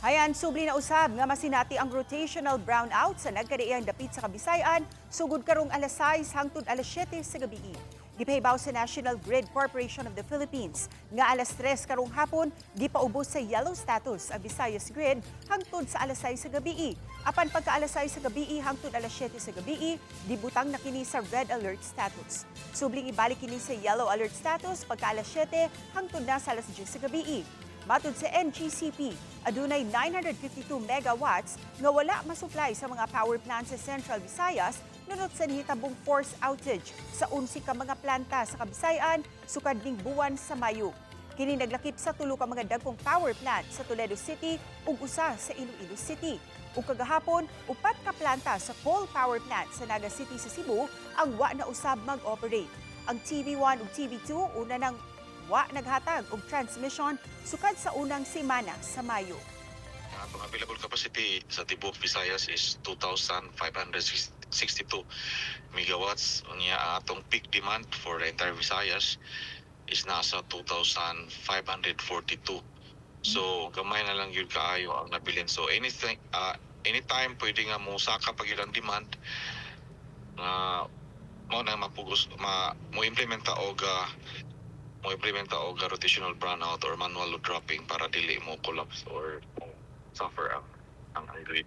Hayan, subli na usab nga masinati ang rotational brownout sa nagkadaiyang dapit sa Kabisayan sugod karong alas 6 hangtod alas 7 sa gabii. Gipahibaw sa National Grid Corporation of the Philippines nga alas 3 karong hapon gipaubos sa yellow status ang Visayas Grid hangtod sa alas 6 sa gabii. Apan pagka alas 6 sa gabii hangtod alas 7 sa gabii, gibutang na kini sa red alert status. Subling ibalik kini sa yellow alert status pagka alas 7 hangtod na sa alas 10 sa gabii. Matod sa NGCP, adunay 952 megawatts nga wala masupply sa mga power plants sa Central Visayas nunot sa nihitabong force outage sa 11 ka mga planta sa Kabisayan sukad ning buwan sa Mayo. Kini naglakip sa tulo ka mga dagkong power plant sa Toledo City ug usa sa Iloilo City. Ug kagahapon, upat ka planta sa coal power plant sa Naga City sa Cebu ang wa na usab mag-operate. Ang TV1 ug TV2 una nang wa naghatag og transmission sukad sa unang semana sa Mayo. Ang atong available capacity sa tibuok Visayas is 2,562 megawatts. Unya, ang atong peak demand for the entire Visayas is nasa 2,542. So gamay na lang gyud kaayo ang nabilin. So anything anytime pwede nga mo saka pag ilang demand nga mao na mapugos ma mo implementa og rotational brownout or manual load dropping para dili mo collapse or mo suffer ang grid.